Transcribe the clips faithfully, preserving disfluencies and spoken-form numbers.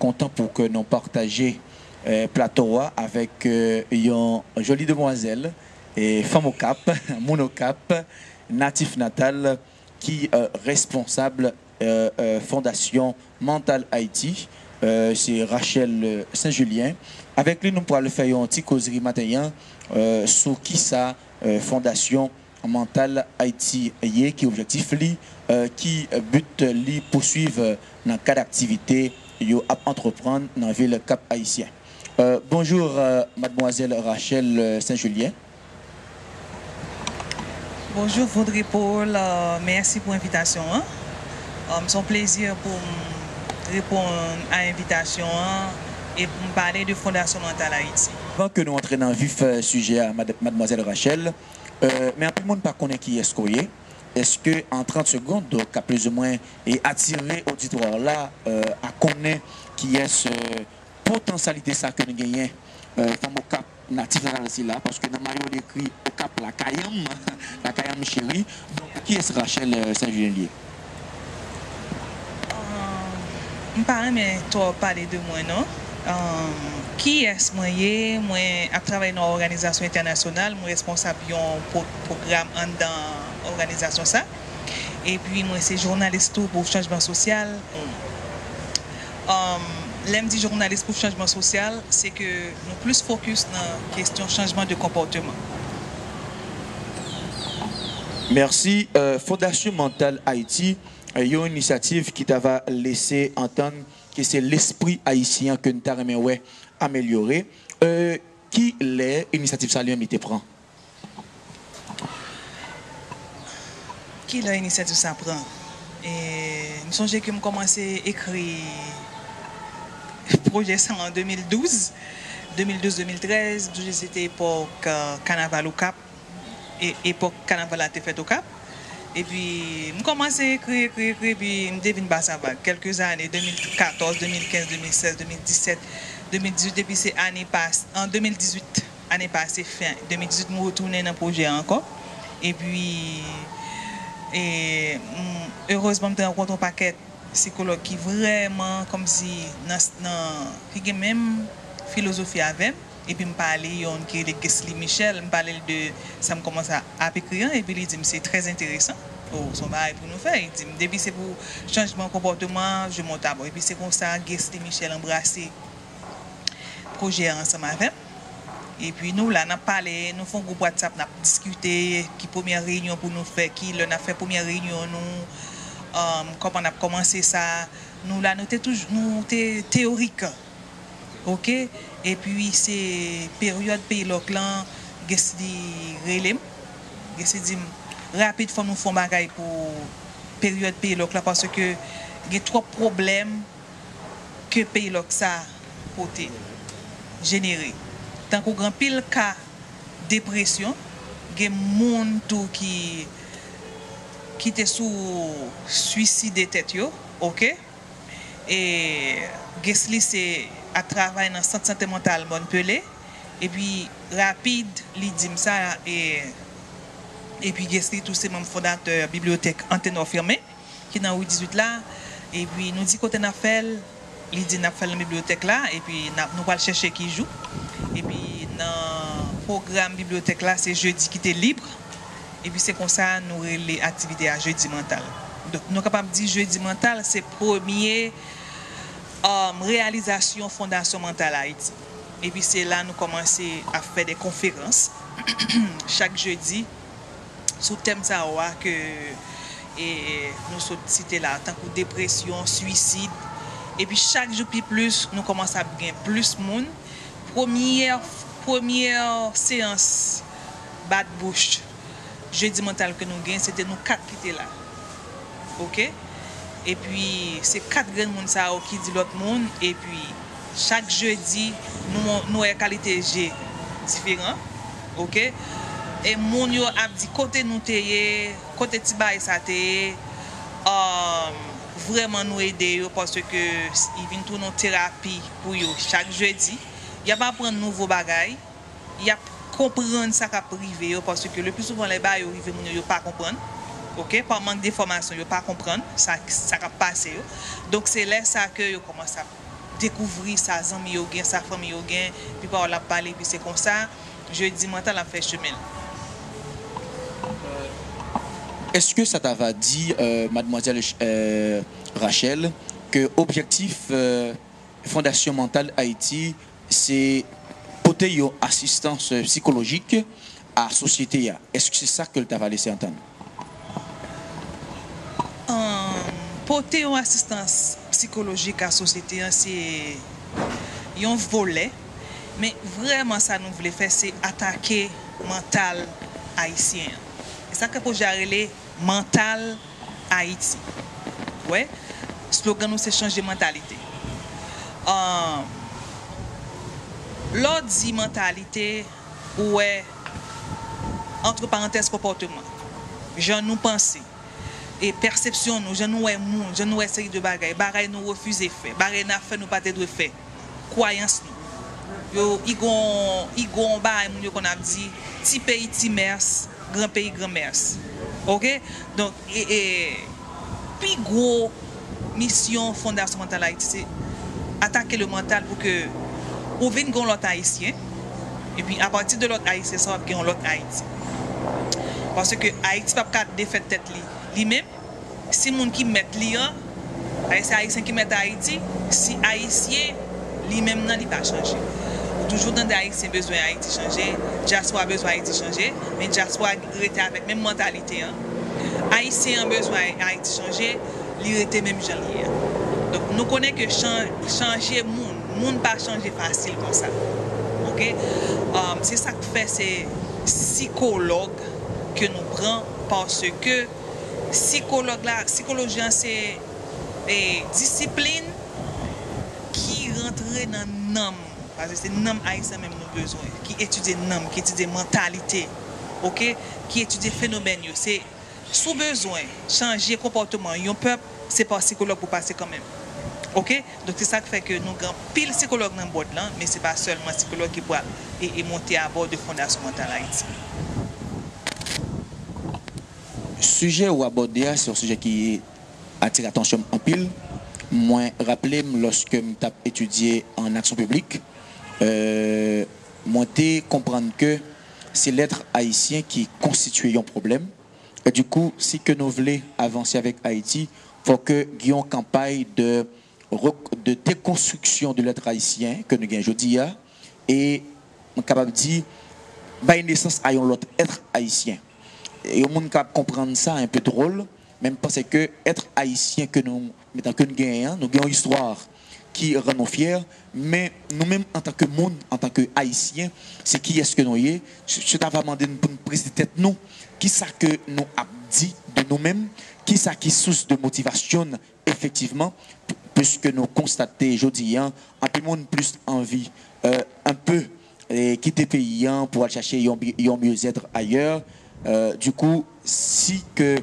kontan pou ke nou pataje, eh, plato a avèk, eh, yon joli demwazèl, eh, fanm Okap, moun Okap, natif natal, ki, eh, responsab, eh, eh, Fondasyon Mantal Ayiti, eh, se Rachel, eh, Saint-Julien. Avèk li, nou pral fè yon ti kozri maten an, eh, sou kisa, eh, Fondasyon Mantal Ayiti ye, ki objektif li, eh, ki but li pouswiv, eh, nan kad aktivite yo ap antreprann nan vil Kap Ayisyen. Eh, bonjou, eh, madmwazèl Rachel, eh, Saint-Julien. Bonjou, Vodre Paul. Eh, mèsi pou envitasyon an. Eh, se yon plezi pou m reponn a envitasyon an e pou m pale de Fondasyon Mantal Ayiti. Anvan ke nou antre nan vif, eh, sijè a, mad-, madmwazèl Rachel, eh, men anpil moun pa konnen kiyès ke w ye. Èske an trant segond, w ka plizoumwen, eh, atire oditwa w la, eh, a konnen kiyès, eh, potansyalite sa ke nou genyen, eh, fanm Okap natif natal sila, paske nan mayo li ekri Okap lakay an m, lakay an m cheri. Donk, kiyès Rachel, eh, Saint-Julien li ye? Ah, m pa renmen twò pale de mwen, non. Ah, kiyès mwen ye? Mwen ap travay nan yon òganizasyon entènasyonal, mwen responsab yon pwo-, pwogram anndan òganizasyon sa. Epi mwen se jounalis tou pou chanjman sosyal. Um, lè m di jounalis pou chanjman sosyal, se ke nou plis fokis nan kesyon chanjman de konpòteman. Mèsi. Euh, Fondasyon Mantal Ayiti, euh, yon inisyativ ki ta va lese antann ke se lespri ayisyen an ke n ta renmen wè amelyore. Euh, ki lè inisyativ sa li menm li te pran? Ki lè inisyativ sa pran? E, m sonje ke m kòmanse ekri pwojè sa an de mil douz, de mil douz, de mil trèz, m sonje se te epòk, euh, kanaval Okap, e, epòk kanaval la te fèt Okap. Epi, m kòmanse ekri, ekri, ekri, epi m te vin ba sa vag. Kèlke zane, de mil katòz, de mil kenz, de mil sèz, de mil disèt, de mil dizuit, epi se ane pas-, an de mil dizuit, ane pase, fen de mil dizuit, m retounen nan pwojè a ankò. Epi, e, m, erezman, m te rankontre yon pakèt sikològ ki vrèman, kòmsi, nan, nan, ki gen menm filozofi avè m. Epi m pale yonn ki rele Guesly Michel, m pale l de sa m kòmanse ap ekri an, epi li di m se trè enteresan. O, se yon bagay pou nou fè. Li di m, depi se pou chanjman konpòteman, je monte à bord. Epi se konsa Guesly Michel anbrase pwojè a ansanm avè m. Epi nou la, n ap pale, nou fè yon gwoup WhatsApp, n ap diskite ki premyè reyinyon pou nou fè, ki lè n ap fè premyè reyinyon nou, um, kòman n ap kòmanse sa. Nou la, nou te toujou, nou te teyorik. Oke? Epi se peryòd peyi lòk lan, Guesly rele m. Guesly di m, rapid, fò nou fè yon bagay pou peryòd peyi lòk la, paske gen twòp pwoblèm ke peyi lòk sa pote, jenere. Tankou gen anpil ka depresyon, gen moun tou ki, ki te sou swiside tèt yo, oke? E Guesly se ap travay nan Sant Sante Mantal Mòn Pele, epi rapid, li di m sa, e, epi Guesly tou se manm fondatè bibliyotèk Antenor Firmin, ki nan ri dizuit la, epi nou di kote n ap fè l, li di n ap fè l nan bibliyotèk la, epi n ap, nou pral chèche ki jou. Epi nan pwogram bibliyotèk la, se jedi ki te lib, epi se konsa nou rele aktivite a Jedi Mantal. Donk, nou kapab di Jedi Mantal, se premye, um, reyalizasyon Fondasyon Mantal Ayiti. Epi se la nou kòmanse ap fè de konferans chak jedi sou tèm sa yo a ke, e, nou sot site la, tankou depresyon, swisid. Epi chak jou pi plis, nou kòmanse ap gen plis moun. Premyè, premyè seyans bat bouch Jedi Mantal ke nou gen, se te nou kat ki te la. Oke? Epi, se kat grenn moun sa yo ki di lòt moun, epi chak jedi, nou, nou wè kalite je diferan, oke? E moun yo ap di kote nou te ye, kote ti bagay sa te ye, um, vrèman nou ede yo, paske li vin tounen yon terapi pou yo chak jedi. Y ap aprann nouvo bagay, y ap konprann sa k ap rive yo, paske le pli souvan lè bagay yo rive moun yo, yo pa konprann. Oke, pa mank de fòmasyon, yo pa konprann sa, sa k ap pase yo. Donk, se lè sa ke yo kòmanse ap dekouvri sa zanmi yo gen, sa fanmi yo gen, epi pawòl ap pale, epi se konsa, jedi mantal ap fè chemen l. Est-ce que ça t'ava dit, euh, mademoiselle euh, Rachel, que objectif euh, Fondasyon Mantal Ayiti, se pote yon asistans sikolojik a sosyete a. Èske se sa ke l t ava lese antann? Ahn, pote yon asistans sikolojik a sosyete an se yon volè, men vrèman sa nou vle fè se atake mantal ayisyen an. E sa ke pwojè a rele Mantal Ayiti. Wè, slogan nou se chanje mantalite. Ahn, lè w di mantalite, ou wè, antre parantèz, konpòteman, jan nou panse, e pèsepsyon nou, jan nou wè moun, jan nou wè seri de bagay, bagay nou refize fè, bagay n ap fè nou pa te dwe fè, kwayans nou. Yo, i gon, i gon bagay moun yo konn ap di, ti peyi ti mès, gran peyi gran mès. Oke? Donk, e, e, pi gwo misyon Fondasyon Mantal Ayiti, se atake le mantal pou ke ou vin gon lòt Ayisyen, epi apati de lòt Ayisyen sa, w ap gen yon lòt Ayiti. Paske Ayiti p ap ka defèt tèt li, li menm, si moun ki mèt li an, se Ayisyen ki mèt Ayiti, si Ayisyen li menm nan li pa chanje. Ou toujou tande Ayisyen bezwen Ayiti chanje, dyaspora bezwen Ayiti chanje, men dyaspora rete avèk menm mantalite an. Ayisyen an bezwen Ay- Ayiti chanje, li rete menm jan l ye a. Donk, nou konnen ke chan- chanje moun, moun pa chanje fasil konsa. Oke? Um, se sa k fè se sikològ ke nou pran, paske sikològ la, sikoloji an se e, disiplin ki rantre nan nanm, paske se nanm ayisyen menm nou bezwen, ki etidye nanm, ki etidye mantalite, oke, ki etidye fenomèn yo. Se, si w bezwen chanje konpòteman yon pèp, se pa sikològ pou pase kanmenm. Oke? Donk, se sa k fè ke nou gen anpil sikològ nan bòd lan, men se pa sèlman sikològ ki pral e, e monte abò de Fondasyon Mantal Ayiti. Sijè ou abòde a, se yon sijè ki atire atansyon m anpil. Mwen raple m, lòske m t ap etidye an aksyon piblik, euh, mwen te konprann ke se lèt ayisyen ki konstitye yon pwoblèm. E dikou, si ke nou vle avanse avèk Ayiti, fò ke gen yon kanpay de, de dekonstriksyon de lèt ayisyen ke nou gen jodi a, e m kapab di, bay nesans a yon lòt èt ayisyen. E yon moun ka konprann sa enpe dwòl, men m panse ke èt ayisyen ke nou, ke nou genyen an, nou gen yon istwa ki rann nou fyè, men nou menm antanke moun, antanke ayisyen, se kiyès ke nou ye, se ta va mande n pou n prezante tèt nou, kisa ke nou ap di de nou menm, kisa ki sous de motivasyon n efektivman, piske nou konstate jodi a, anpil moun plis anvi, euh, enpe, e kite peyi a pou al chache yon, yon mieux-être ailleurs. Euh, dikou, si ke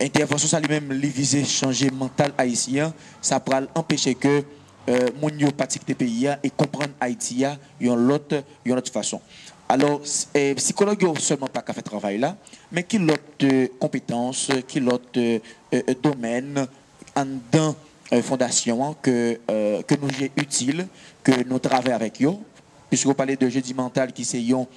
entèvansyon sa li menm li vize chanje mantal ayisyen an, sa pral anpeche ke euh, moun yo pati kite peyi a e konprann Ayiti a yon lòt, yon lòt fason. Alò, s- e, sikològ yo sèlman pa ka fè travay la, men ki lòt euh, konpetans, ki lòt euh, euh, domèn anndan euh, fondasyon an ke, euh, ke nou jije itil, ke nou travay avèk yo, piske w pale de jedi mantal ki se yon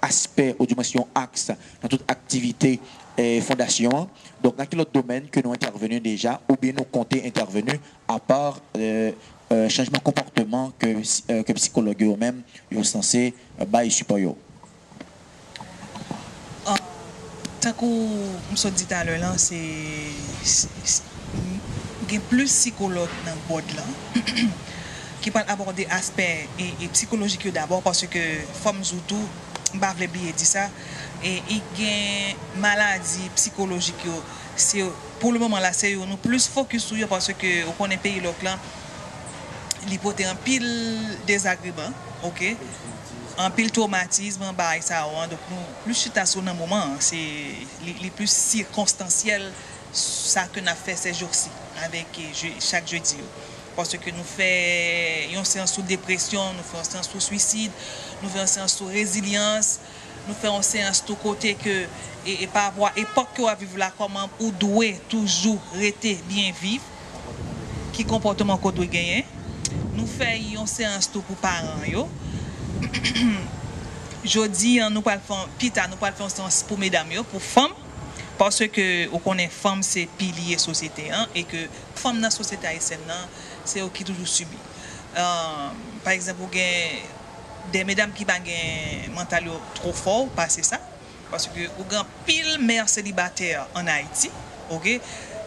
aspè, oudimwen se yon aks nan tout aktivite eh, fondasyon an. Donk, nan ki lòt domèn ke nou entèveni deja, oubyen nou konte entèveni, apa eh, eh, chanjman konpòteman ke, eh, ke sikològ yo menm yo sanse eh, bay sipò yo? Tankou m sot di talè lan, se, se- se- gen plis sikològ nan bòd lan ki pral abòde aspè e, e sikolojik yo dabò, paske fò m di w tou, m pa vle bliye di sa, e, e gen maladi sikolojik yo, se pou le moman la, se yo nou plis fokis sou yo, paske ou konnen peyi lòk lan, li pote anpil dezagreman, oke? Anpil twomatism, bagay sa yo an. Donk, nou plis chita sou nan moman an. Se, li, li plis sikonstansyèl, sa ke n ap fè sèjosi, avèk eh, je- chak jedi yo. Paske nou fè yon seyans sou depresyon, nou fè yon seyans sou swisid, nou fè yon seyans sou rezilyans, nou fè yon seyans tou kote ke, e, e pa rapò a epòk ke w ap viv la, kòman ou dwe toujou rete byen viv, ki konpòteman ke w dwe genyen. Nou fè yon seyans tou pou paran yo. Jodi an, nou pral fè, pita, nou pral fè yon seyans pou medam yo, pou fanm. Paske ou konnen fanm se pilye sosyete an, e ke fanm nan sosyete ayisyèn nan, se yo ki toujou sibi. Euh, pa egzanp, ou gen de medam ki pa gen mantal yo twò fò pase sa. Paske ou gen anpil mè selibatè ann Ayiti, oke,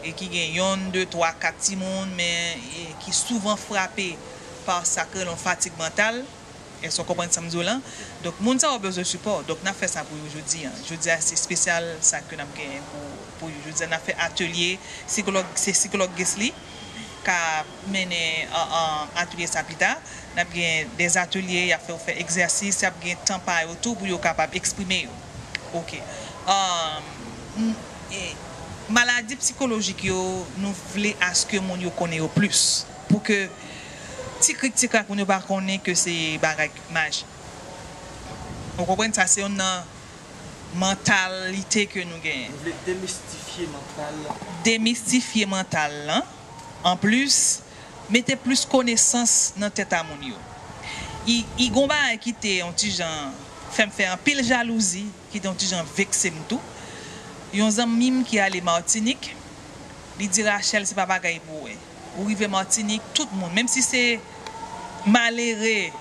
e ki gen yonn, de, twa, kat timoun, men, e ki souvan frape pa sa k rele yon fatig mantal. Èske w konprann sa m di w lan? Donk, moun sa yo bezwen sipò. Donk, n ap fè sa pou yo jodi a. Jodi a, se espesyal sa ke n ap genyen pou, pou yo. Jodi a, n ap fè atelye sikològ, se sikològ Gisly k ap mennen, an, an, atelye sa pita. N ap gen de atelye, y ap fè yo fè egzèsis, y ap gen tan pa yo tou pou yo kapab eksprime yo. Oke. Ahn, m, e, maladi psikolojik yo, nou vle aske moun yo konnen yo plis. Pou ke ti krik ti krak moun yo pa konnen ke se bagay maji. Ou konprann sa? Se youn nan mantalite ke nou genyen. Nou vle demistifye mantal. Demistifye mantal lan. Anplis, mete plis konesans nan tèt a moun yo. I, i gon bagay ki te yon ti jan fè m fè anpil jalouzi, ki te yon ti jan vekse m tou. Yon zanmi m ki ale Matinik, li di, Rachel, se pa bagay pou wè. Ou rive Matinik, tout moun, menm si se malere,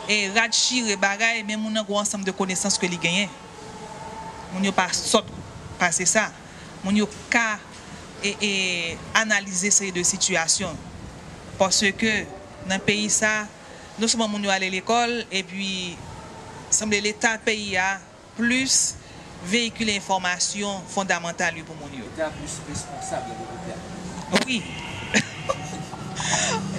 e rad chire bagay, men moun nan gon ansanm de konesans ke li genyen. Moun yo pa sòt pase sa. Moun yo ka, e, e, analize seri de sitiyasyon. Paske nan peyi sa, non sèlman moun yo ale lekòl, epi sanble Leta peyi a plis veyikile enfòmasyon fondamantal yo pou moun yo. Leta plis responsab nan peyi a. Wi.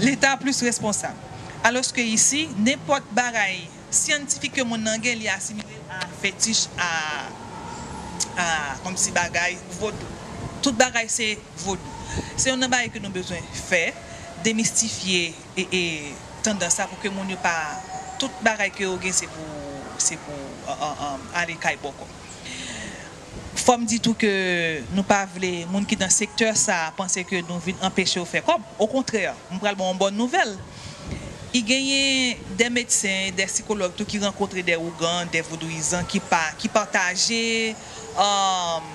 Leta plis responsab. Alòske isi, nenpòt bagay syantifik ke moun nan gen, li asimile a fetich, a, a, kòmsi bagay vodou. Tout bagay se vodou. Se youn nan bagay ke nou bezwen fè, demistifye e, e tandans sa pou ke moun yo pa, tout bagay ke yo gen se pou, se pou, an, an, an, ale kay bòkò. Fò m di tou ke nou pa vle moun ki nan sektè sa a panse ke nou vin anpeche yo fè kòb. Okontrè, m pral ba w yon bòn nouvèl. I genyen de medsen, de sikològ tou ki rankontre de ougan, de vodouyizan ki pa, ki pataje, um,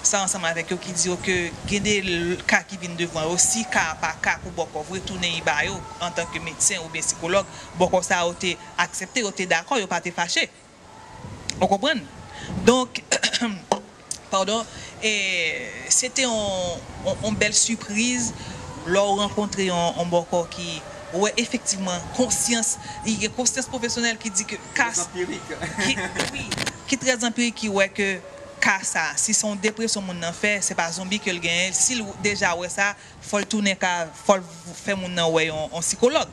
sa ansanm avèk yo, ki di yo ke gen de l-, ka ki vin devan yo, si ka a pa ka pou bòkò vre, tounen i ba yo antanke medsen oubyen sikològ, bòkò sa a yo te aksepte, yo te dakò, yo pa te fache. Ou konprann? Donk, padon, e, se te yon, yon, yon bèl sipriz lè w rankontre yon, yon bòkò ki wè efektivman konsyans, li gen konsyans pwofesyonèl ki di ke ka, ki, wi, ki trè anpirik, ki wè ke ka sa, si se yon depresyon moun nan fè, se pa zonbi ke l genyen, si l deja wè sa, fò l tounen ka, fò l fè moun nan wè yon, yon sikològ.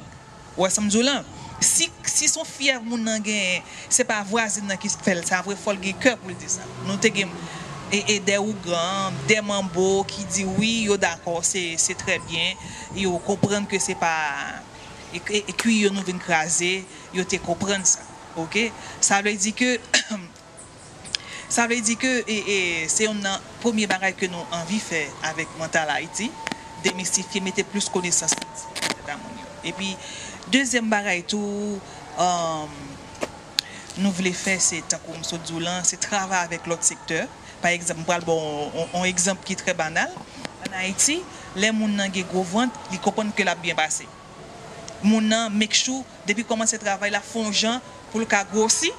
Ou wè sa m di w lan? Si, si se yon fyèv moun nan genyen, se pa vwazin nan ki fè l sa vre, fò l gen kè pou l di sa. Nou te gen, e, e de ougan, de manbo ki di wi, yo dakò, se, se trè byen, yo konprann ke se pa, e, e, e kwi yo nou vin kraze, yo te konprann sa. Oke? Sa vle di ke Sa vle di ke, e, e, se youn nan premye bagay ke nou anvi fè avèk Mantal Ayiti, demistifye, mete plis konesans nan tèt a moun yo. Epi, dezyèm bagay tou, um, nou vle fè, se tankou m sot di w lan, se travay avèk lòt sektè. Pa egzanp, m pral ba w yon, yon, yon egzanp ki trè banal. Ann Ayiti, lè moun nan gen gwo vant, li konprann ke l ap byen pase. Moun nan make sure, depi kòmanse travay la, fè yon jan pou l ka gwosi,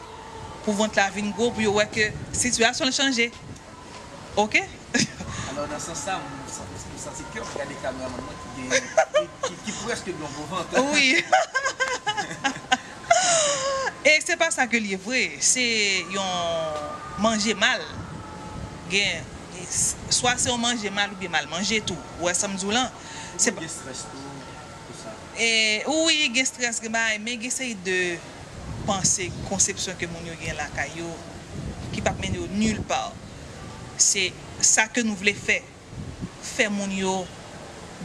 pou vant la vin gwo, pou yo wè ke sitiyasyon l chanje. Oke? Alò, nan sans sa, m, m santi kè m gade kameramann mwen ki gen, ki, ki, ki prèske gen yon gwo vant. Wi. E se pa sa ke l ye vre. Se yon manje mal. Gen, swa se yon manje mal oubyen mal manje tou. Ou wè sa m di w lan? Se pa gen strès tou. E, wi, gen strès, gen bagay, men gen seri de panse, konsepsyon ke moun yo gen lakay yo, ki p ap mennen yo nil pa. Se sa ke nou vle fè, fè moun yo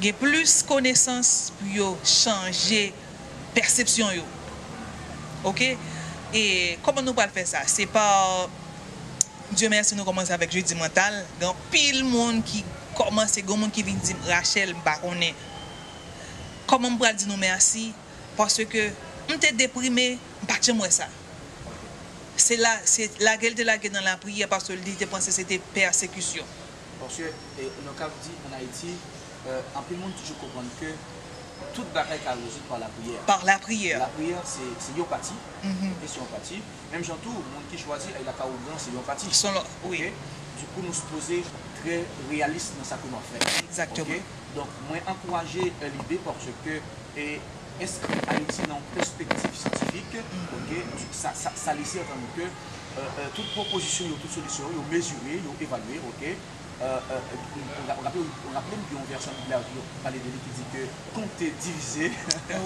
gen plis konesans pou yo chanje pèsepsyon yo. Oke? E kòman nou pral fè sa? Se pa, Dye mèsi, nou kòmanse avèk Jedi Mantal. Gen anpil moun ki kòmanse, gen moun ki vin di m, Rachel, m pa konnen. Kòman m pral di nou mèsi? Paske m te deprime, m pa t janm wè sa. Se la, se lage l te lage nan lapriyè paske li te panse se te pèsekisyon. Paske, e, nou ka di ann Ayiti, e, anpil moun toujou konprann ke tout bagay ka rezoud pa lapriyè. Par lapriyè. Lapriyè, se, se yon pati, Mhm. e se yon pati. Menm jan tou, moun ki chwazi ay lakay oubyen se yon pati. Son lò, wi. Ok? Dikou, nou sipoze trè reyalis nan sa ke n ap fè. Egzakteman. Ok? Donk, mwen ankouraje, e, lide paske, e, enskri Ayiti nan yon pèspektiv syantifik, ok, sa, sa, sa lese antann ke, e, e, tout pwopozisyon yo, tout solisyon yo, yo mezire, yo evalye, ok. E, e, e, raple, raple m gen yon vèsyon Bib la, yo pale de li ki di ke konte divize,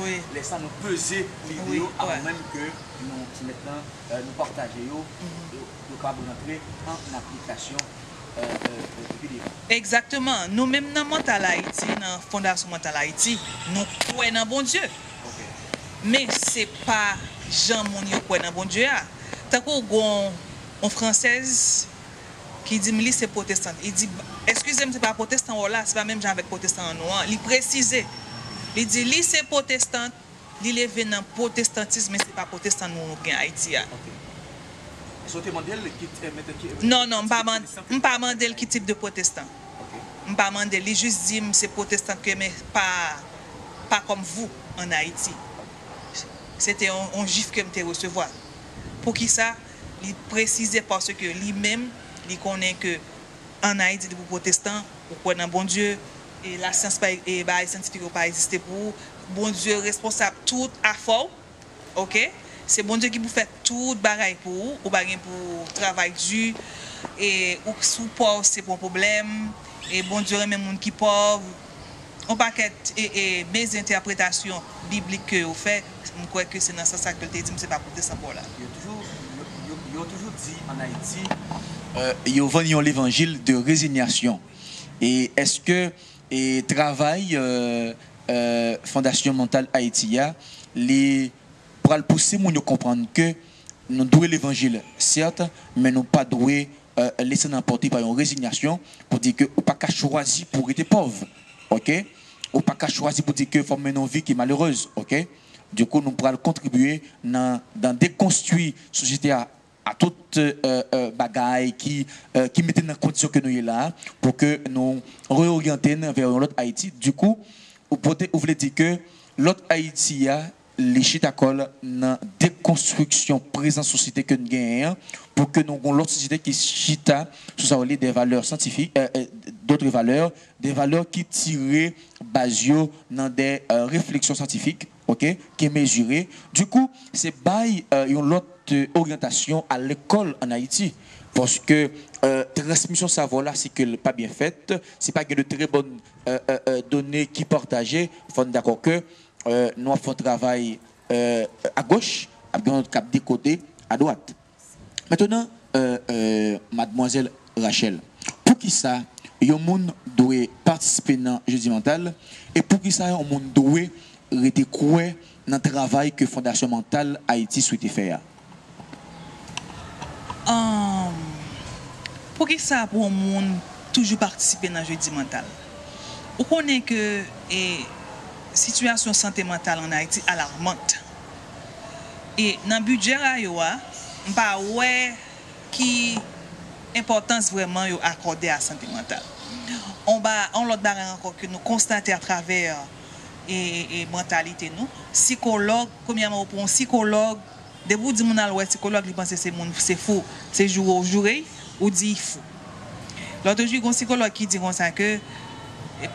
Wi. Lè sa nou peze lide Wi, yo avan wi. Menm ke nou mèt nan, e, nou pataje yo, yo, yo kapab rantre an aplikasyon, e, e, e, epi devan. Egzakteman. Nou menm nan Mantal Ayiti, nan Fondasyon Mantal Ayiti, nou kwè nan Bondye. Ok. Men se pa jan moun yo kwè nan Bondye a. Tankou gon yon fransèz ki di m li se pwotestan. Li di, eskize m, se pa pwotestan w la, se pa menm jan avèk pwotestan an nou an. Li presize. Li di li se pwotestan, li leve nan pwotestantis, men se pa pwotestan nou gen Ayiti a. Ok. Èske w te mande l ki, e, mete ki, e, Non, non, m pa ki mande, m pa mande l ki tip de pwotestan. Ok. M pa mande l, li jis di m se pwotestan ke men pa, pa kòm vou ann Ayiti. Se te yon, yon jif ke m te resevwa. Poukisa? Li presize paske li menm, li konnen ke ann Ayiti, depi w pwotestan, ou kwè nan Bondye, e lasyans pa, e bagay syantifik yo pa egziste pou ou. Bondye responsab tout afè w, ok? Se Bondye ki pou fè tout bagay pou ou, ou pa gen pou travay di, e ou, si w pòv, se pa yon pwoblèm, e Bondye renmen moun ki pòv. Yon pakèt e, e mezentèpretasyon biblik ke yo fè, m kwè ke se nan sans sa ke l te di m se pa pwotestan pa w la. Yo toujou, yo, yo, yo toujou di ann Ayiti, e, yo vann yon levanjil de rezinyasyon. E èske, e, travay, e, e, Fondasyon Mantal Ayiti a, li pral pouse moun yo konprann ke nou dwe levanjil, sèt, men nou pa dwe, e, lese n anpòte pa yon rezinyasyon pou di ke ou pa ka chwazi pou rete pòv, ok? Ou pa ka chwazi pou di ke fò m mennen yon vi ki malerèz, ok? Dikou, nou pral kontribye nan, nan dekonstwi sosyete a, a tout, e, e, bagay ki, e, ki mete n nan kondisyon ke nou ye la a, pou ke nou reoryante n vè yon lòt Ayiti. Dikou, ou pote, ou vle di ke lòt Ayiti a, li chita kò l nan dekonstriksyon prezans sosyete ke n genyen an, pou ke nou gen yon lòt sosyete ki chita sou sa yo rele de valè syantifik, e, e, d'autres valeurs, de valè ki tire baz yo nan de, e, refleksyon syantifik, ok, ki mezire. Dikou, se bay, e, yon lòt, e, oryantasyon a lekòl ann Ayiti. Paske, e, transmisyon savwa la, si ke l pa byen fèt, si pa gen de trè bòn, e, e, e, done ki pataje, fò n dakò ke, e, nou ap fè yon travay, e, agoch, ap gen yon lòt k ap dekode adwat. Mentnan, e, e, madmwazèl Rachel, poukisa yon moun dwe patisipe nan Jedi Mantal e poukisa yon moun dwe rete kwè nan travay ke Fondasyon Mantal Ayiti swete fè a? Ahn, poukisa pou yon moun toujou patisipe nan Jedi Mantal? Ou konnen ke, e, sitiyasyon sante mantal ann Ayiti alarmant. E nan bidjè rayo a, m pa wè ki enpòtans vrèman yo akòde a sante mantal. On ba, on lòt bagay ankò ke nou konstate atravè, e, e, mantalite nou, sikològ, premyèman, ou pran yon sikològ, depi w di moun al wè sikològ, li panse se moun, se fou. Se joure w joure, ou di l fou. Lòt jou, gen yon sikològ ki di konsa ke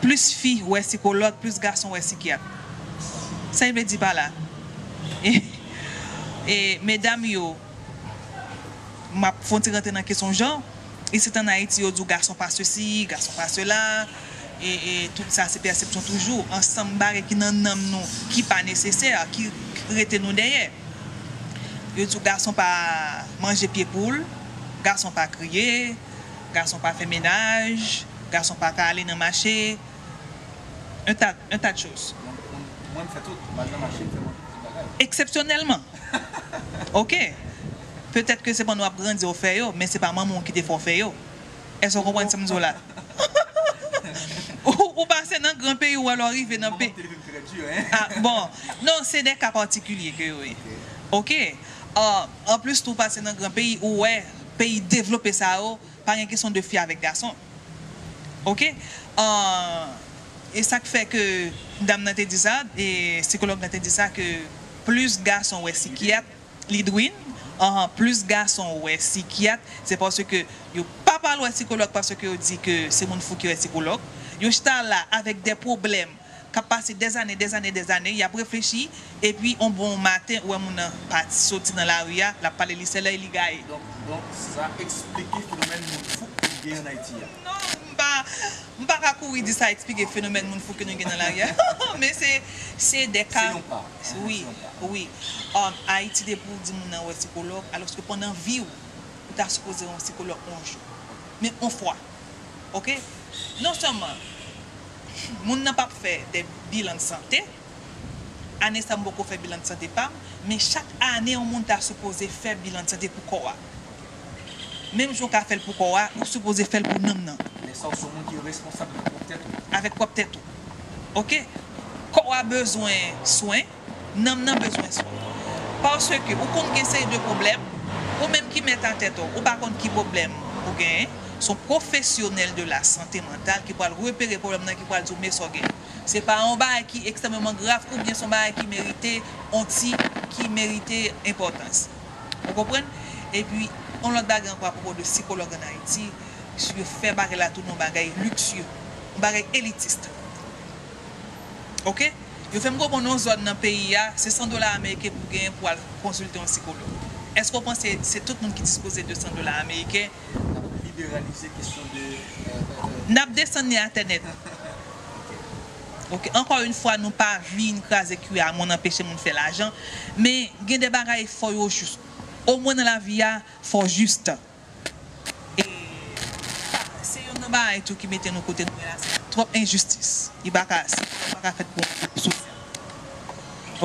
plis fi wè sikològ, plis gason wè sikyat. Sa l vle di pa la? E, e medam yo, m ap fè yon ti rantre nan kesyon jan, isit ann Ayiti, yo di w gason pa sesi, gason pa sela, e, e tout sa se pèsepsyon toujou, ansanm bagay ki nan nanm nou, ki pa nesesè, ki rete nou dèyè. Yo di w gason pa manje pye poul, gason pa kriye, gason pa fè menaj, gason pa ka ale nan mache, un tas, un tas de choses. Mwen, mwen, mwen, m fè tout, m al nan mache, m fè manje, tout bagay. Eksepsyonèlman. Ok. Petèt ke se pandan w ap grandi w fè yo, men se pa manman w ki te fè w fè yo. Èske w konprann sa m di w la? Ou, ou pase nan gran peyi, ou wè lè w rive nan peyi. Ah, bon. Non, se de ka patikilye ke yo ye. Ok. Ah, anplis tou, pase nan gran peyi, ou wè peyi devlope sa yo, pa gen kesyon de fi avèk gason. Ok. Ah, e sa k fè ke dam nan te di sa, e sikològ nan te di sa, ke plis gason wè sikyat, Lidwin, anhan, plis gason wè sikyat, se paske yo pa pral wè sikològ paske yo di ke se moun fou ki wè sikològ. Yo chita la avèk de pwoblèm k ap pase dèzane, dèzane, dèzane, y ap reflechi, epi on bon maten, ou wè moun nan pati soti nan lari a, l ap pale, li se lè li gaye. Donk, donk, sa eksplike fenomèn moun fou ki gen ann Ayiti a. Non, m pa, m pa ka kouri di sa eksplike fenomèn moun fou ke nou gen nan lari a. Men se, se de ka. Se yon pa. Wi, se yon pa. Wi. Um, Ayiti, depi w di moun nan wè sikològ, alòske pandan vi w, ou ta sipoze wè yon sikològ yon jou. Men yon fwa. Ok? Non sèlman moun nan p ap fè de bilan de sante, ane sa m poko fè bilan de sante pa m, men chak ane yon moun ta sipoze fè bilan de sante pou kò a. Menm jan w ka fè l pou kò a, ou sipoze fè l pou nanm nan. Lè sa w se yon moun ki responsab de pwòp tèt ou. Avèk pwòp tèt ou. Ok? Kò a bezwen swen, nanm nan bezwen swen. Paske ou konn gen seri de pwoblèm, ou menm ki mèt a tèt ou, ou pa konn ki pwoblèm ou genyen, se yon pwofesyonèl de la sante mantal ki pral repere pwoblèm nan, ki pral di w men sa w genyen. Se pa yon bagay ki ekstrèmeman grav oubyen se yon bagay ki merite yon ti, ki merite enpòtans. Ou konprann? Epi, yon lòt bagay ankò apwopo de sikològ ann Ayiti, yo fè bagay la tounen yon bagay liksye, yon bagay elitis. Ok? Yo fè m konprann yon zòn nan peyi a, se san dola ameriken pou w genyen pou w al konsilte yon sikològ. Èske w panse se tout moun ki dispoze de san dola ameriken? N ap liberalize kesyon de, euh, euh, euh, N ap desann li atè nèt. Ok. Ok, ankò yon fwa, nou pa vin kraze kwi a moun, anpeche moun fè lajan, men gen de bagay fò yo jis. Omwen nan lavi a, fò jis. E se youn nan bagay tou ki mete nou kote nou ye la, se twòp enjistis. Li pa ka, sikològ pa ka fèt pou yon gwoup sosyal.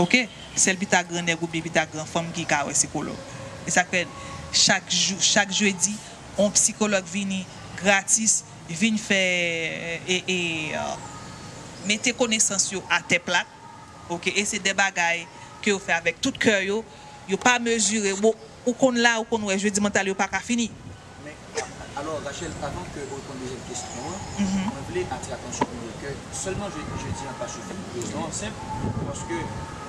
Ok? Sèl pita gran nèg oubyen pita gran fanm ki ka wè sikològ. E sa k fè chak jou, chak jedi, yon sikològ vini gratis, vin fè, e, e, euh, mete konesans yo atè plat. Ok, e se de bagay ke yo fè avèk tout kè yo. Yo pa mezire, bon, ou konn la, ou konn wè, jedi mantal yo pa ka fini. Men, a-, alò, Rachel, avan ke ou reponn dezyèm kesyon an, mhm, mwen vle atire atansyon pou nou ke sèlman je-, jedi an pa sifi, rezon an senp, paske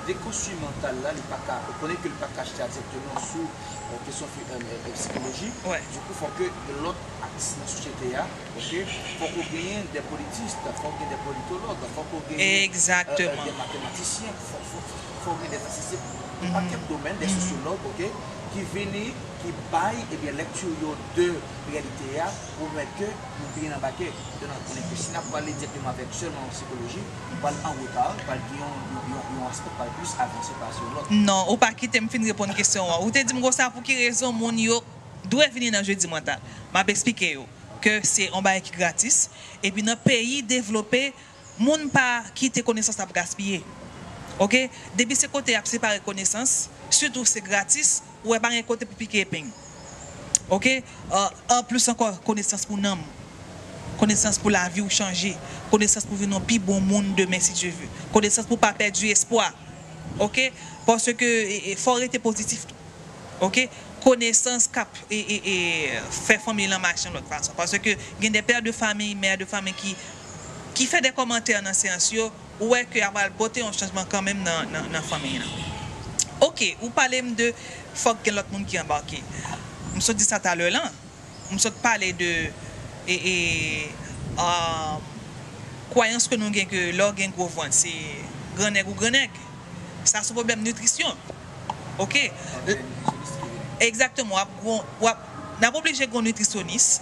dekonstwi mantal la, li pa ka, ou konnen ke li pa ka chita dirèkteman sou, euh, kesyon fi-, euh, euh, sikolojik. Wè. Dikou, fò ke gen lòt aks nan sosyete a, ok? Fòk ou genyen de politis, fòk ou genyen de politològ, fòk ou genyen, euh, euh, de matematisyen, fò, fò, fò ou genyen de fizyisyen, yon pakèt domèn, de sosyològ, ok? Ki vini, ki bay, ebyen, lèkti yo de reyalite a, pou pèmèt ke nou byen anbake. Donk, konnen ke si n ap pale dirèkteman avèk sèlman sikoloji, nou pral an reta, nou pral gen yon, yon, yon, yon aspè k pral plis avanse pase yon lòt. Non, ou pa kite m fin reponn kesyon an. Ou te di m konsa, pou ki rezon moun yo dwe vini nan jedi mantal. M ap eksplike yo ke se yon bagay ki gratis. Epi nan peyi devlope, moun pa kite konesans ap gaspiye. Ok? Depi se kote y ap separe konesans, sitou se gratis, ou wè pa gen kote pou pike epeng. Ok? An, anplis ankò, konesans pou nanm. Konesans pou lavi w chanje. Konesans pou vin yon pi bon moun demen, si Dye ve. Konesans pou pa pèdi espwa. Ok? Paske, e, e, fò w rete pozitif tou. Ok? Konesans k ap, e, e, e, fè fanmi lan mache yon lòt fason. Paske gen de pè de fanmi, mè de fanmi ki, ki fè de kòmantè nan seyans yo, ou wè ke y ap al pote yon chanjman kanmenm nan, nan, nan fanmi lan. Ok, ou pale m de fòk gen lòt moun ki anbake. M sot di sa talè lan. M sot pale de, e, e, ah, kwayans ke nou gen ke lè w gen gwo vant, se grannèg ou grannèg. Sa se yon pwoblèm nitrisyon. Ok? Egzakteman, w ap, w ap, n ap oblije gen yon nitrisyonis.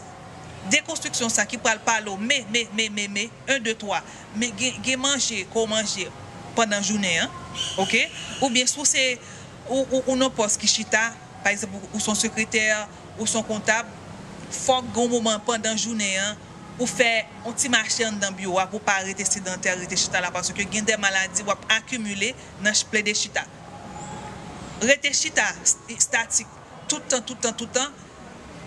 Dekonstriksyon sa ki pral pale w, men, men, men, men, men, en, de, twa. Men gen, gen manje ke w manje pandan jounen an, ok? Oubyen si w se, ou, ou, ou nan pòs ki chita, pa egzanp, ou, ou se yon sekretè, ou se yon kontab, fòk gen yon moman pandan jounen an, ou fè yon ti mache anndan biwo a pou w pa rete sedantè, rete chita la, paske gen de maladi w ap akimile nan ch-, plede chita. Rete chita, st-, estatik, tout tan, tout tan, tout tan,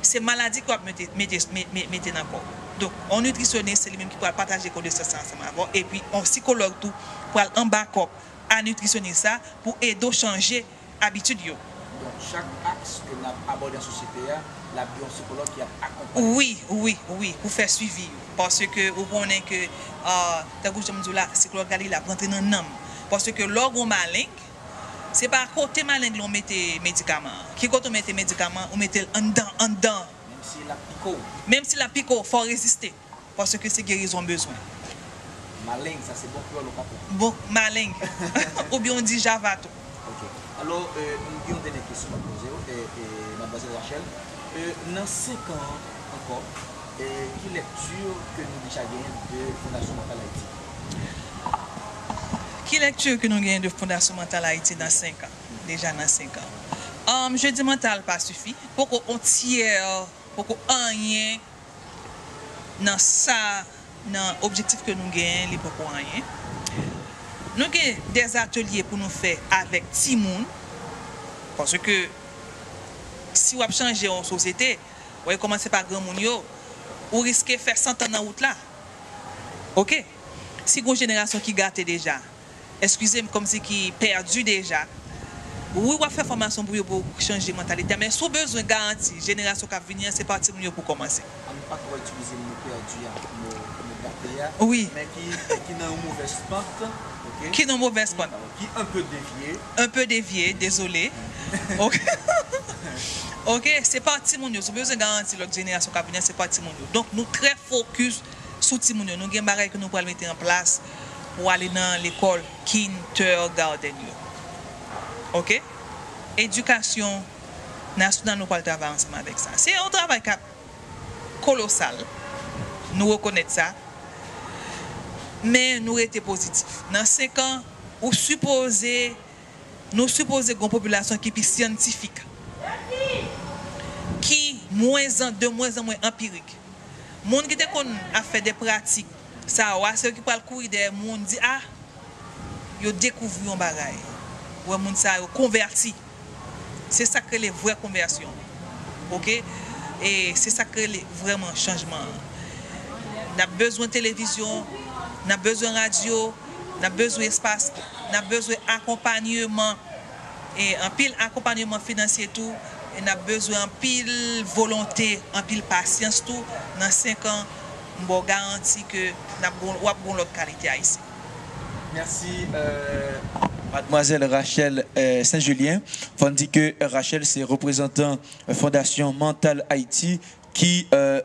se maladi ke w ap mete, mete, me-, me-, mete nan kò w. Donk, yon nitrisyonis, se li menm ki pral pataje konesans sa ansanm avè w. Epi, yon sikològ tou pral an bakòp a nitrisyonis sa pou ede w chanje abitid yo. Donk, chak aks ke n ap abòde nan sosyete a, l ap gen yon sikològ ki ap akonpaye. Wi, wi, wi, pou fè swivi yo. Paske ou konnen ke, tankou jan m di w la, sikològ la, li la pou rantre nan nanm. Paske lè w gen yon maleng, se pa kote maleng lan w mete medikaman an. Ki kote w mete medikaman an, ou mete l anndan, anndan. Menm si l ap pike w. Menm si l ap pike w, fò w reziste. Paske se gerizon w bezwen. Maleng, sa se bon kreyòl ou ka pran. Bon, maleng. Oubyen w di java tou. Ok. Alò, euh, m gen yon dènye kesyon m ap poze w, e, e, madmwazèl Rachel. Euh, nan senk an ankò, euh, ki lèkti ke nou deja genyen de Fondasyon Mantal Ayiti? Ki lèkti ke nou genyen de Fondasyon Mantal Ayiti nan senk an? Deja nan senk an. Um, Jedi Mantal pa sifi. Poko yon tyè, poko anyen nan sa, nan objektif ke nou genyen, li poko anyen. Nou gen dèzatelye pou nou fè avèk timoun, paske si w ap chanje yon sosyete, w ap kòmanse pa granmoun yo, ou riske fè san tan nan wout la. Oke? Si gen yon jenerasyon ki gate deja, eskize m, kòmsi ki pèdi deja. Wi, w ap fè fòmasyon pou yo, pou chanje mantalite a, men si w bezwen garanti jenerasyon k ap vini an, se pa timoun yo pou kòmanse. An nou pa twò itilize mo pèdi a, mo, mo gate a, Wi. Men ki, ki nan yon movèz pant, oke? Ki nan movèz pant. Ki un peu devye. Un peu devye, dezole. Oke. Oke, se pa timoun yo. Si w bezwen garanti lòt jenerasyon k ap vini an, se pa timoun yo. Donk, nou trè fokis sou timoun yo. Nou gen bagay ke nou pral mete an plas pou ale nan lekòl kindergarten yo. Oke? Edikasyon nasyonal, nou pral travay ansanm avèk sa. Se yon travay k ap kolosal. Nou rekonèt sa. Men nou rete pozitif. Nan senk an, ou sipoze, nou sipoze gen yon popilasyon ki pi syantifik, ki mwen an, de mwen an mwen anpirik. Moun ki te konn ap fè de pratik sa yo a, se yo ki pral kouri dèyè moun, di, a, yo dekouvri yon bagay. Wè moun sa yo konvèti. Se sa k rele vrè konvèsyon. Oke? E se sa k rele vrèman chanjman an. N ap bezwen televizyon, n ap bezwen radyo, n ap bezwen espas, n ap bezwen akonpanyeman, e anpil akonpanyeman finansye tou, e n ap bezwen anpil volonte, anpil pasyans tou. Nan senk an, m ba w garanti ke n ap gon, w ap gon lòt kalite Ayisyen. Mèsi, euh, madmwazèl Rachel, euh, Saint-Julien. Fò n di ke Rachel se reprezantan Fondasyon Mantal Ayiti ki, euh,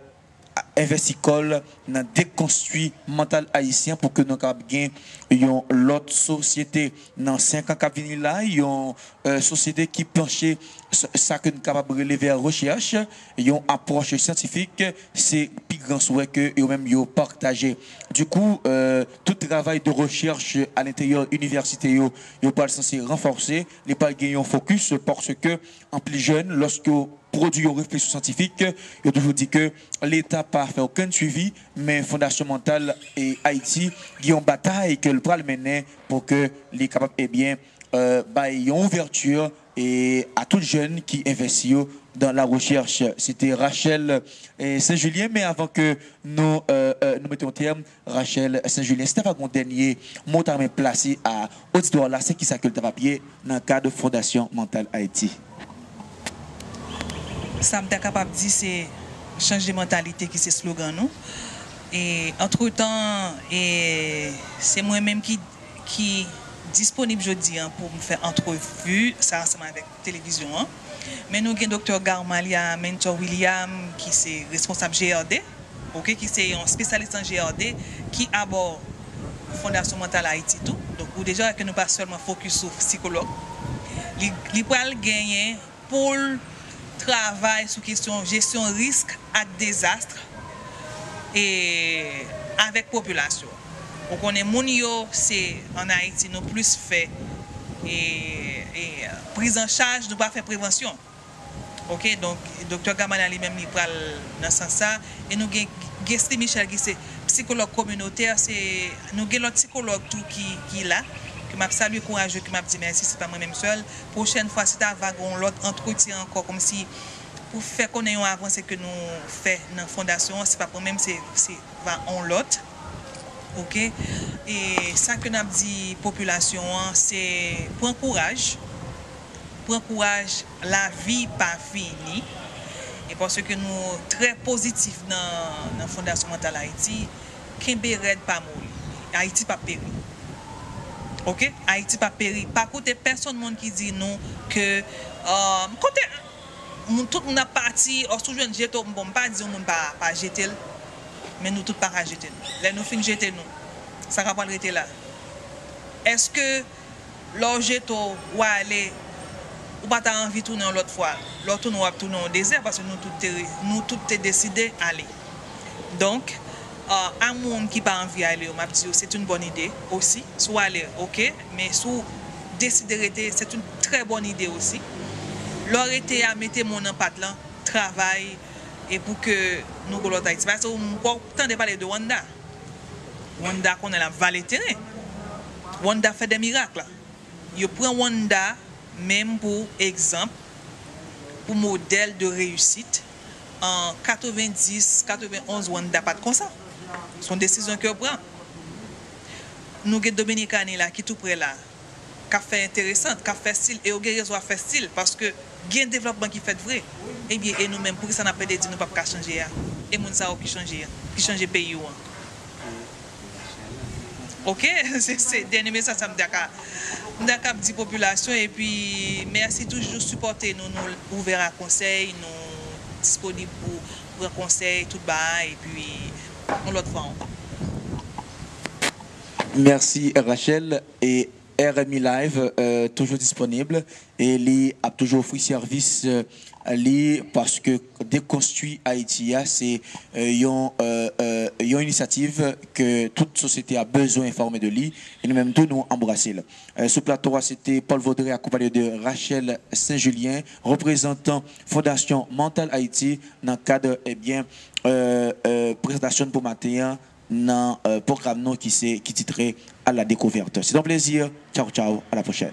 envèsti kò l nan dekonstwi mantal ayisyen pou ke nou kapab gen yon lòt sosyete nan senk an k ap vini la, yon, euh, sosyete ki panche s-, sa ke nou kapab rele vè rechèch, yon apwòch syantifik, se pi gran swè ke yo menm yo pataje. Du coup, euh, tout travay de recherche à l'intérieur université yo, yo pral sanse ranfòse, li pral gen yon fokis paske anpil jèn, lòske yo pwodui yon refleksyon syantifik, yo toujou di ke Leta pa fè okenn swivi, men Fondasyon Mantal e Ayiti gen yon batay ke l pral mennen pou ke li kapab, ebyen, euh, bay yon ouvèti e a tout jèn ki envèsti yo dans la recherche. Se te Rachel, euh, Saint-Julien, men avan ke nou, euh, euh, nou mete yon tèm, Rachel Saint-Julien, si ta va gen yon dènye mo w ta renmen plase a oditwa w la, se kisa ke l t ap apiye nan kad Fondasyon Mantal Ayiti? Sa m ta kapab di, se chanje mantalite ki se slogan nou. E antretan, e se mwen menm ki, ki disponib jodi a pou m fè antrevi sa ansanm avèk televizyon an. Men nou gen Doktè Garmalia Mentor William, ki se responsab G R D, oke, ki se yon espesyalis an G R D, ki abò Fondasyon Mantal Ayiti tou. Donk, ou deja wè ke nou pa sèlman fokis sou sikològ. Li, li pral genyen pou l travay sou kesyon jesyon risk ak dezas, e avèk popilasyon. Ou konnen moun yo, se an Ayiti nou plis fè, e, e, prizanchaj, nou pa fè prevansyon. Oke, donk, Doktè Gamala li menm li pral nan sans sa. E nou gen Guesly Michel ki se sikològ kominotè, se, nou gen lòt sikològ tou ki, ki la, ke m ap salye kouraj yo, ke m ap di mèsi, se pa mwen menm sèl. Pwochèn fwa, si ta va gen yon lòt antretyen ankò, kòmsi pou fè konnen yon avanse ke nou fè nan fondasyon an, se pa mwen menm, se, se pa yon lòt. Oke? E sa ke n ap di popilasyon an, se pran kouraj. Pran kouraj, lavi pa fini. E paske nou trè pozitif nan, nan Fondasyon Mantal Ayiti, kenbe rèd, pa moli. Ayiti p ap peri. Oke? Ayiti p ap peri. Pa koute pèsonn moun ki di nou ke, euh, kote, moun, tout moun ap pati, ò, si w jwenn jeto, bon, m pa di yon moun pa, pa jete l, men nou tout pa ka jete l. Lè nou fin jete nou, sa ka pral rete la. Èske lè w jete w, w ale, ou pa ta anvi tounen yon lòt fwa? Lè w tounen, w ap tounen yon dezè, paske nou tout te, nou tout te deside ale. Donk, euh, a moun ki pa anvi ale yo, m ap di yo, c'est une bonne idée aussi. Si w ale, oke, men si w deside rete, c'est une très bonne idée aussi. Lè w rete a, mete men w nan pat lan, travay, e pou ke nou gen lòt Ayiti. Paske ou, ou tande pale de Wanda. Wanda konnen l ap vale teren. Wanda fè de mirak la. Yo pran Wanda menm pou egzanp, pou modèl de reyisit. An katrevendis, katrevenonz, Wanda pa t konsa. Se yon desizyon ke yo pran. Nou gen Dominikani la, ki tou prè la, k ap fè enteresan, k ap fè stil, e yo gen rezon ap fè stil, paske gen devlòpman ki fèt vre. Ebyen, e nou menm, poukisa n ap plede di nou p ap ka chanje a? E moun sa yo ki chanje a, ki chanje peyi w an? Oke, se, se dènye mesaj sa m ta ka, m ta ka ap di popilasyon, epi mèsi toujou sipòte nou, nou ouvè a konsèy, nou disponib pou pran konsèy, tout bagay, epi yon lòt fwa ankò. Mèsi Rachel. E R M I Live, euh, toujou disponib e li ap toujou ofri sèvis, euh, li, paske dekonstwi Ayiti a se, euh, yon, euh, euh, yon inisyativ ke tout sosyete a bezwen enfòme de li, e nou menm tou nou anbrase l. Euh, sou plato a se te Paul Vaudrey akonpanye de Rachel Saint Julien, reprezantan Fondasyon Mantal Ayiti, nan kad, ebyen, euh, euh, prezantasyon n pou maten an nan, euh, pwogram nou ki se, ki titre À la découverte. C'est un plaisir. Ciao, ciao. À la prochaine.